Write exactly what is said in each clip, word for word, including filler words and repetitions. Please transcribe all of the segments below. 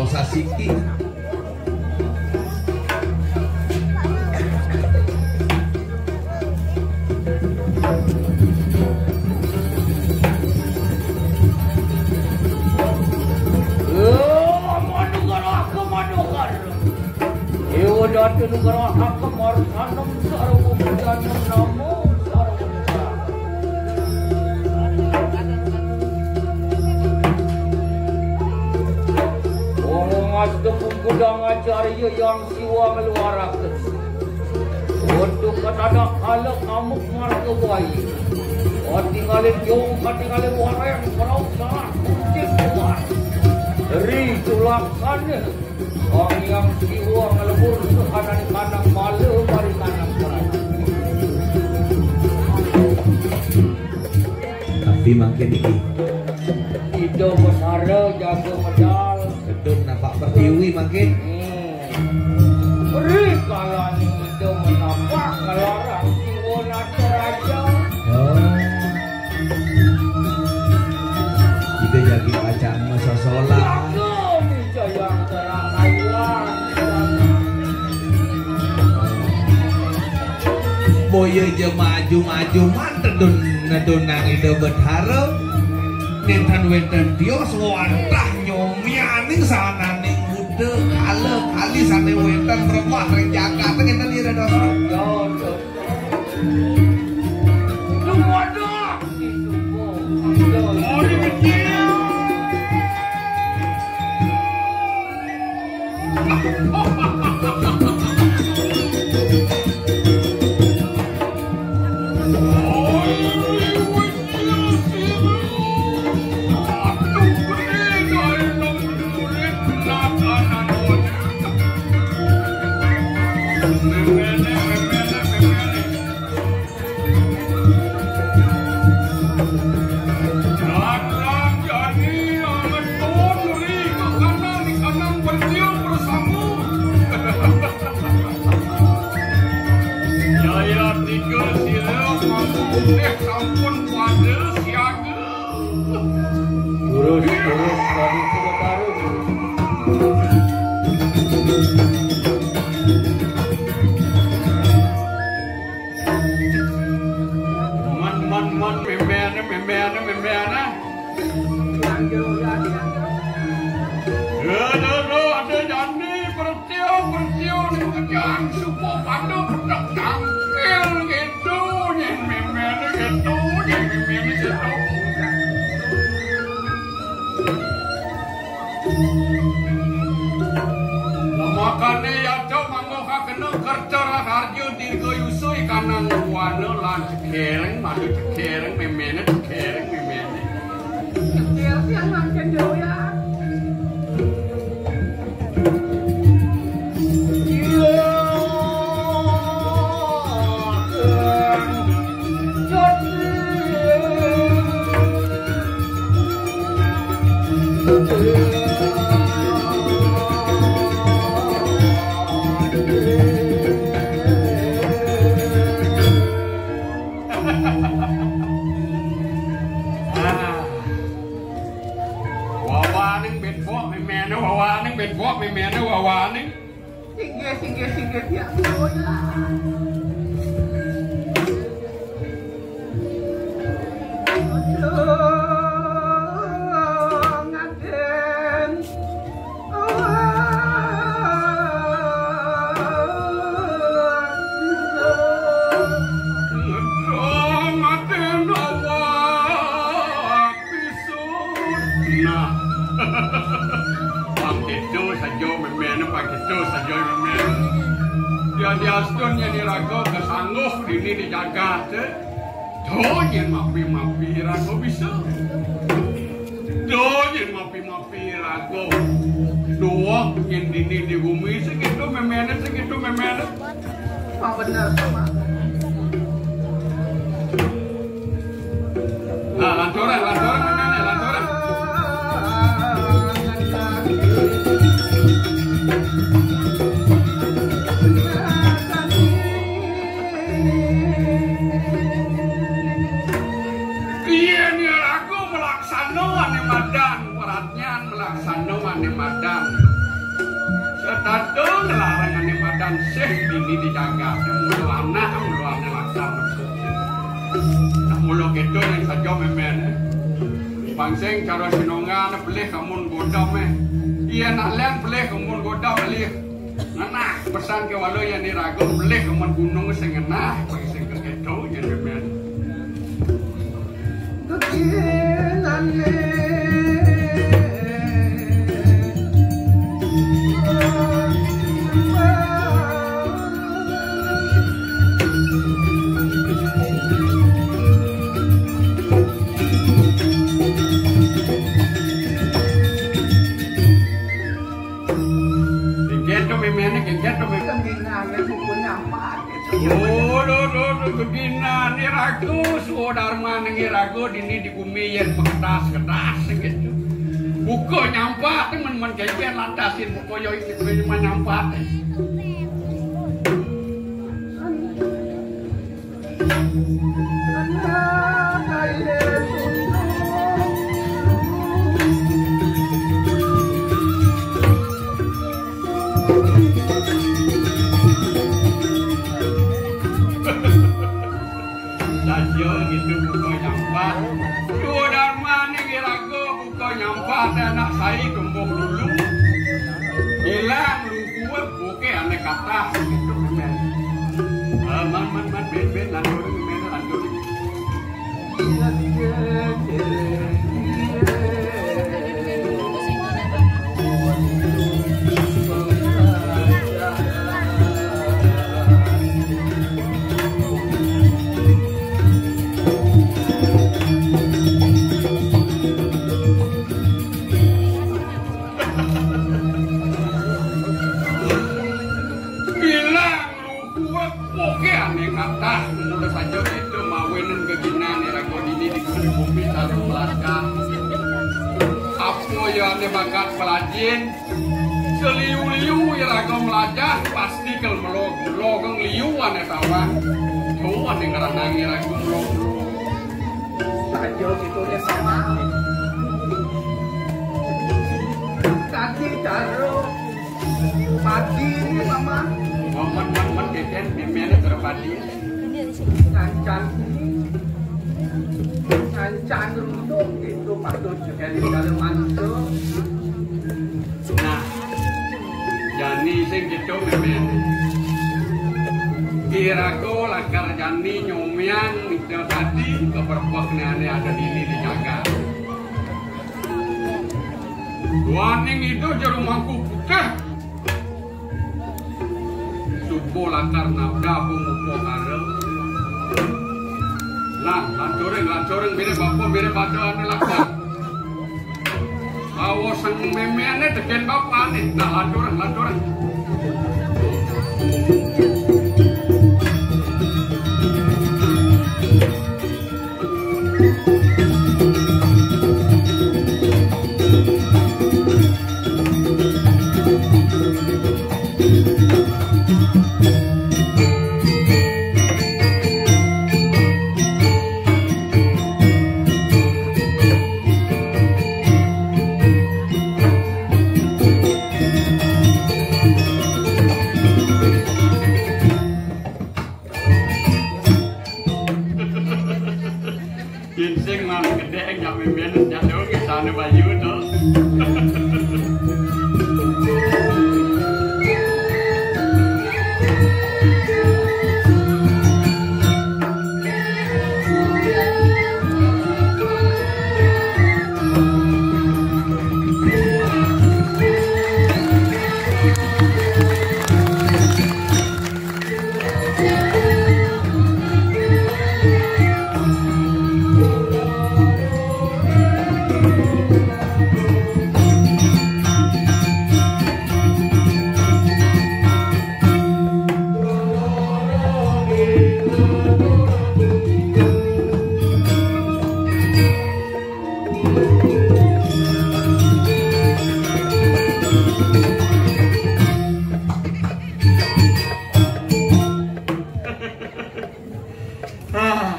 Sasiki. Manukar, manukar. Dewa Datu Nugraha Kemar Sanem Sarwa Bujanam Namo Sarwa Bujanam. Wong Astu Pungkudang Acarya Yang Siwa ngeluaraken. Untuk ketadak kalek ngamuk marga bayi. Katingalin jong, katingalin wareng, perau salah kucing keluar. Ri tulakane. Wong Yang Siwa ngelebur sekanan kanang malu mari kanang kerana. Tapi mangkin iki. Ida Betara jaga medal. Gedung napak pertiwi mangkin. Hmm. Ri kalane ida menapak ngelarang Siwa Nataraja. Oh. Ida jagi pacang masosolan. Jaga ida yang terang kaiwan. Boya ja maju-maju man tedun nedunang ida Betara. Nenten wenten tios wantah nyomianing sananing Buddha kala kali sane wenten remah ring jagat nenten ira dosa. Duh, waduh. Larang jani angetun ri ke kanan, di kanan bersiul bersambut. Yaya tiga sila mampu teh sampun pada siaga. Terus, terus, tadi sudah taruh. Man, man, man, memene, memene, memene. Aduh, aduh, aduh, ada jani, bertiu, bertiu, ni kejang, supo pada bedak tangkil, gitu, nyen memene, gitu, nyen memene, gitu. Makane ya, Cok, manggo kakena kerta raharja dirgayusa ikanang buana lan cekereng, madu cekereng, memene cekereng, memene. Cekereng yang makan doyan. Ah. Wawaning bedbok memene, wawaning bedbok memene, wawaning. Singgih, singgih, singgih, ya. Aduh, ngaten. Aduh, ngaten, awak. Nah. Pang kéto saja méméné, pang kéto saja méméné. Yadiastun yén iraga kasangguh dini di jagat, eh. Duh, yén mapi-mapi iraga bisa. Duh, yén mapi-mapi iraga. Duh, yén dini di bumi, sakéto méméné, sakéto méméné. Pak bener, Pak. Nah, lanturan, lanturan, lanturan. Iya, nih, aku melaksana ané madan, perhatian melaksana ané madan. Tata nglarang ané madan sih dini di jagat, mula anak, mula ané lakar. Nah, mula kéto yén saja mémén. Pang sing cara sinongan pelih kamun godam, eh. Iya nak lén pelih kamun godam pelih. Ngenah pesan kéwala yén iraga pelih kamun gunung sing ngenah, pang sing kéto yén mémén. Kéto méméné, kéto méméné. Kan dinané buku nyampat. Oh, duh, duh, duh, duh, dinané raga, swadarmané raga, dini di gumi yén paketas-ketas kéto. Buka nyampat, men-men kénkén lantasin buka yo iki nyampat. Saja gitu buka nyampat. Swadarmané raga buka nyampat, anak sai tumbuh dulu. Hilang lugu. Oké, ané katah. Eh, man, man, man, ben, ben, lantur, ben, lantur. Bilang lugu, oké, ané katah, mula saja kita mawinan geginané raga dini di gumi-gumi sareng melajah. Apa ya ané bakat pelajin? Seliu-liu ya raga melajah, pasti kel melog-, melogeng liu ané tawang. Tuh ané ngerenang ya raga melog. Saja kita ya sama. Tadi taruh padi ini, Paman. Momen-momen keten, méméné terpadi. Ngancan ini. Ngancan runduk itu patut juga di dalam mantu. Nah, jani sing gitu méméné. Iraga lakar jani nyomiang itu tadi keperpekné ané ada dini di jagat. Duaning ida jero mangku putih. Suba lakar nabda pungupakara. Lah, lancuring, lancuring, mirip apa, mirip ada anu lakar. Awas sang méméné degen bapané. Nah, lancuring, lancuring. Ginseng mah gedé, nyak mimin, nyak dong, sana bayu to. Ah,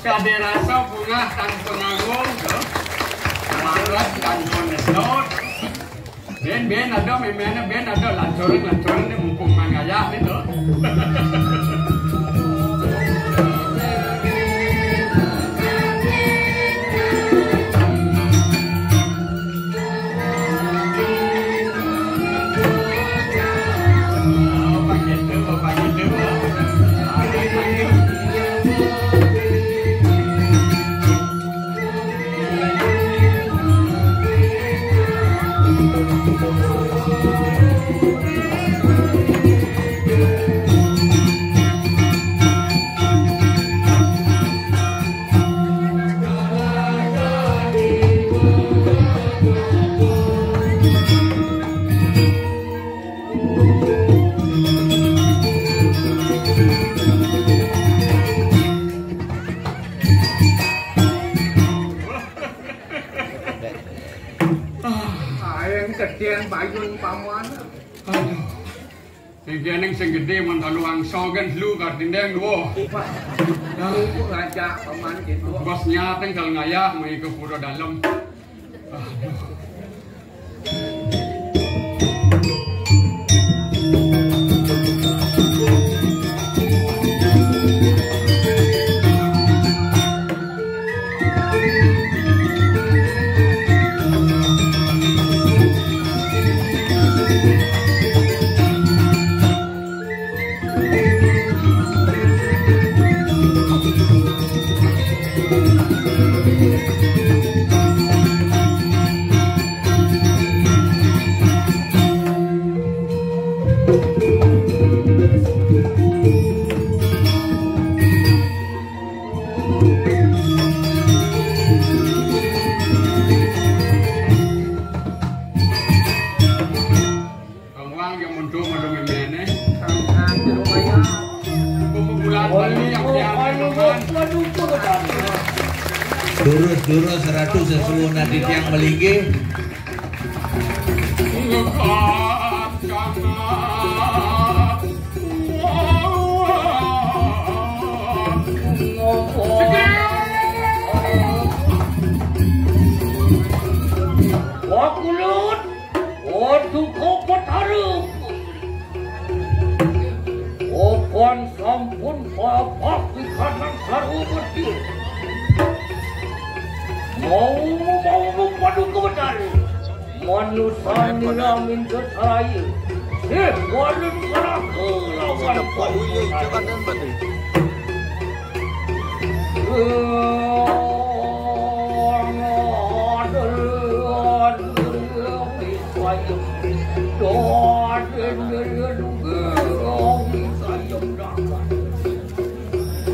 kadé rasa bungah tan panganggung, to. Marep tan panedot. Bén, bén, ada méméné, bén, ada lancurin, lancurin né mumpung mangayah né to. Aing gedéan bayun paman. Aduh. Sing kéning sing gedé mun kalu angso kan lu kartindeng duo. Wah, ngajak paman gitu. Bos nyateng kal ngayah mai ke pura dalem. Aduh. Kang Wang yang mundur malu méméné. Kang Wang di rumah ya. Pembulan Bali yang kian teman. Durus, durus, Ratu sesuwun titiang malinggih. Wakulut, waduh, kau petara. Opan sampun babak di kanan sarwa gede. Mau, mau mupadu kebedal. Manusa nira minta saya. Eh, waduh, neraka lawan.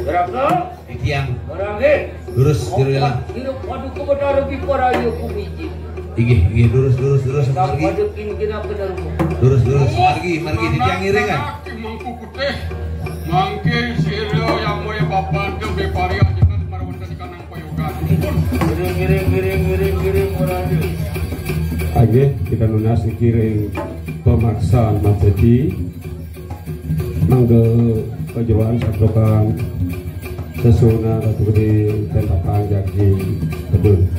Raka, titiang. Barang, eh. Durus, jero ilang. Hirup padu kebenar lebih paraya kumiji. Inggih, inggih, durus, durus, durus, margi. Pada kin kena benar. Durus, durus, margi, margi, titiang ngiring kan. Mangku putih, mangke sira yang mulia bapak tu beparia dengan marwanta di kanang payogan. Ngiring, ngiring, ngiring, ngiring, ngiring, ora. Inggih, kita nunas ngiring pemaksaan Mas Haji. Mangga kajeroan santokan sesuna Ratu Gede dan Kakang Jagi Bedul.